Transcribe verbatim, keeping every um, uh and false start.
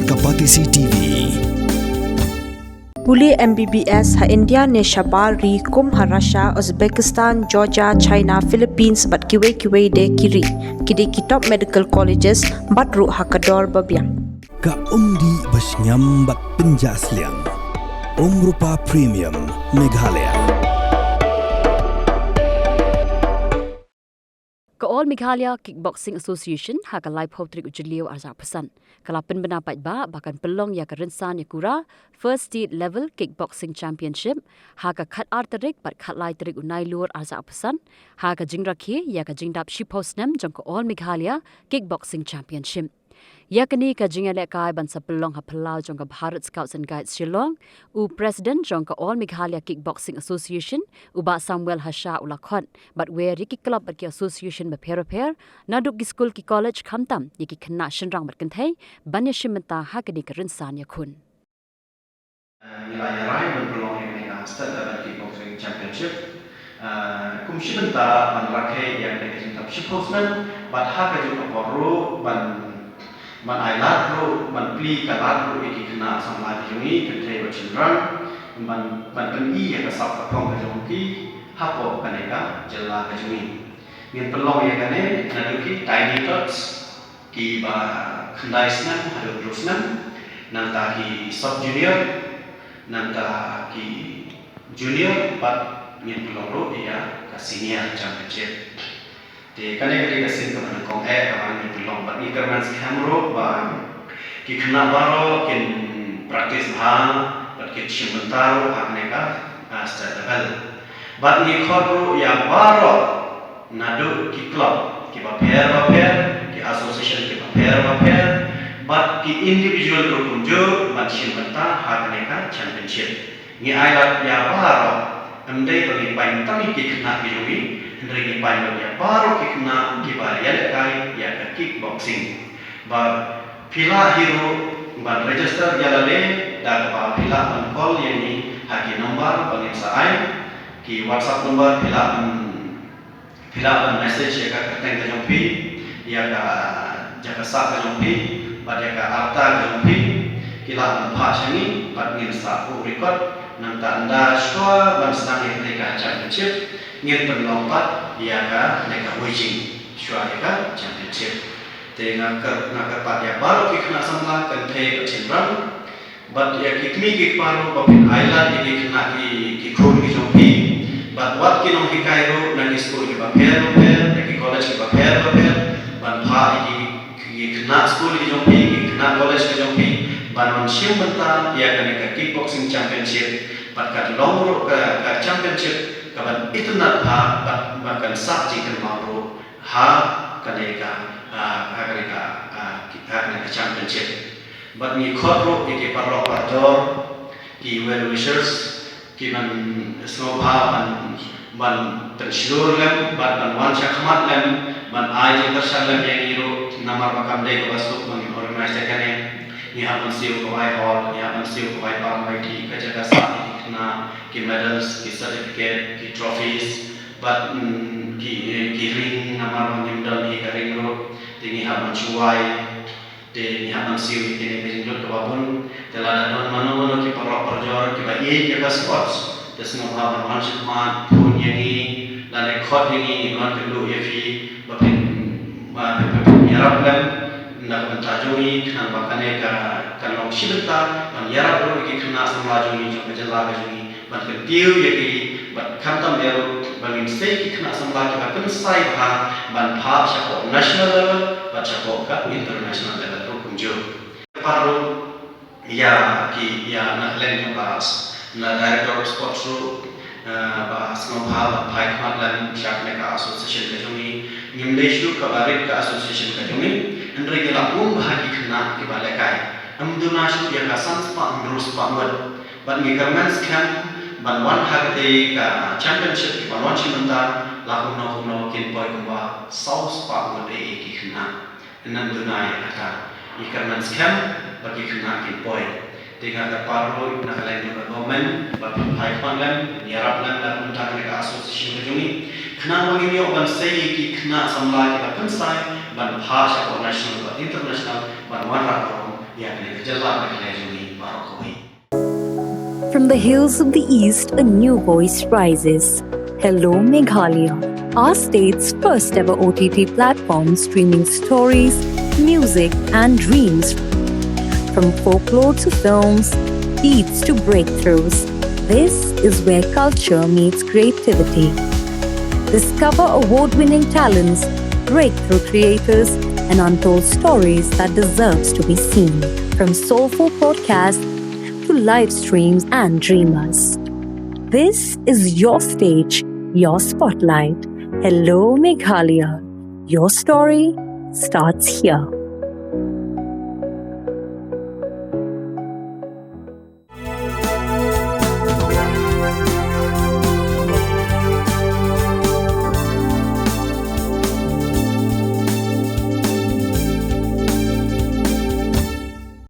Kapatisi T V. Pule M B B S ha India ne shabar ri kum ha Russia, Uzbekistan, Georgia, China, Philippines bad kiwei kiwei de ki ri. Ki dei ki top medical colleges bad ruh ha ka dor ba biang. Ka umdih ba shngiam bad pynjah sliang. Umrupa Premium Meghalaya. Ka All Meghalaya Kickboxing Association ha ka laiphew tarik u Jylliew arhajar arphew san ka la pynbna paidbah ba kan pynlong ïa ka rynsan ïakura First State Level Kickboxing Championship ha ka khatar tarik bad khatlai tarik u Nailur arhajar arphew san ha ka jingrakhe ïa ka jingdap shiphew snem jong ka All Meghalaya Kickboxing Championship. Ïa kane ka jingïalehkai ban sa pynlong ha phyllaw jong ka Bharat Scouts and Guides Shillong, u President jong ka All Meghalaya Kickboxing Association, u Bah Samuel Hashah u la khot bad wer ïa ki club bad ki association bapher bapher, naduh ki skul ki college khamtam ïa ki khynnah shynrang bad kynthei ban ïashim bynta ha kane ka rynsan ïakhun. Eh, ngi la ïarai ban pynlong ïa kane ka State Level Kickboxing Championship. Eh, kum shi bynta ban rakhe ïa kane ka jingdap shiphew snem bad ha ka juh ka por ruh ban, ban ai lad ruh, ban plie ka lad ruh ïa ki khynnah samla ki jong ngi, kynthei bad shynrang, ban, ban pyni ïa ka sap ka phong ka jong ki hapoh kane ka jylla ka jong ngi. Ngin pynlong ïa kane naduh ki tiny tots kiba khyndai snem haduh hynriew snem, nangta ki sub junior, nangta ki junior bad ngin pynlong ruh ïa ka senior championship. Te kane ka dei ka sien kaba nyngkong eh kaba ngin pynlong bad ngi kyrmen skhem ruh ba ki khynnah baroh kin practice bha bad kin shim bynta ruh ha kane ka, ah, state level. Bad ngi khot ruh ïa baroh naduh ki club kiba pher ba pher, ki association kiba pher ba pher, bad ki individual ruh kumjuh ban shim bynta ha kane ka championship. Ngi ai lad ïa baroh, ym dei ba ngi paiñ tang ïa ki khynnah ki jong ngi, hynrei ngi paiñ lut ïa baroh ki khynnah kiba ïalehkai ïa ka kickboxing. Ba phi lah hi ruh ban register ïa lade da kaba phi lah ban call ïa ngi ha ki number ba ngin sa ai, ki WhatsApp number phi lah ban Phi lah ban message ïa ka kyrteng ka jong phi, ïa ka jaka sah ka jong phi, bad ïa ka rta ka jong phi, ki lah ban phah sha ngi, bad ngin sa buh record, nangta ynda shuwa ban sdang ïa kane ka championship, ngin pynlong pat ïa kane ka wager, shuwa ïa ka championship. Te nga kyr, nga kyrpad ïa baroh ki khynnah samla, kynthei bad shynrang, Bad ïa ki kmie ki kpa ruh ba phin ai lad ïa ki khynnah ki, ki khun ki jong phi. Bad wat ki nonghikai ruh na ki skul kiba pher ba pher, na ki college kiba pher ba pher. Ban phah ïa ki, ki khynnah skul ki jong phi, ki khynnah college ki jong phi. Ban wan shim bynta ïa kane ka kickboxing championship. Bad kan long ruh ka, ka championship kaban itynnad bha, bad, bad kan sah jingkynmaw ruh. Ha kane ka, ah, ha kane ka, ah, ha kane ka championship. Bad ngi khot ruh ïa ki paralok parajor, ki well wishers, ki ban sngewbha ban, ban pynshlur lem, bad ban wan shakhmat lem, ban ai jingkyrshan lem ïa ngi ruh, namar ba kam dei kaba suk ba ngin organize ïa kane. Ngi hap ban siew kawei hall, ngi hap ban siew kawei bam, kawei dih, ka jaka sah ïa ki khynnah, ki medals, ki certificate, ki trophies, bad, mm, ki, ki ring, namar ba ngim don hi ka ring ruh, te ngi hap ban shuwai. Te ngi hap ban siew ïa kine ki jinglut kaba bun. Te lada don mano mano ki paralok parajor kiba ïeit ïa ka sports, te sngewbha ban wan shakhmat, phone ïa ngi, lane khot ïa ngi, ngin wan kynduh ïa phi, ba phin, ba phin, phin, phin ïarap lem na ka bynta jong ngi, khnang ba kane ka, kan long shi bynta ban ïarap ruh ïa ki khynnah samla jong ngi, jong ka jylla ka jong ngi. Ban kyntiew ïa ki, bad khamtam ïa ruh, ba ngin sei ki khynnah samla kiba kynsai bha, ban phah shapoh national level, bad shapoh ka international level ruh kumjuh. Pat ruh, ïa ki, ïa na ka liang jong ka, na director of sports ruh, eh, ba sngewbha, ban phai khmat lem, sha kane ka association ka jong ngi. Ngim dei shuh kaba rit ka association ka jong ngi, hynrei ngi la bun bha ki khynnah kiba lehkai. Ym duna shuh ïa ka san spah, hynriew spah ngut. Bad ngi kyrmen skhem ban wan ha katei ka championship ki ban wan shim bynta la kumno kumno kin poi kumba saw spah ngut ei ei ki khynnah. Ym duna ïa kata. Ngi kyrmen skhem ba ki khynnah kin poi. Te nga kyrpad ruh na ka liang jong ka government ba phin phai khmat lem, ïarap lem na ka bynta kane ka association ka jong ngi. Khnang ba ngin ïoh ban sei ïa ki khynnah samla kiba kynsai ban phah shapoh national bad international. Ban wanrah burom ïa kane ka jylla Meghalaya jong ngi baroh kawei. From the hills of the East, a new voice rises. Hello, Meghalaya. Our state's first ever O T T platform streaming stories, music, and dreams. From folklore to films, beats to breakthroughs, this is where culture meets creativity. Discover award winning talents, breakthrough creators, and untold stories that deserves to be seen. From soulful podcasts to live streams and dreamers. This is your stage, your spotlight. Hello, Meghalaya. Your story starts here.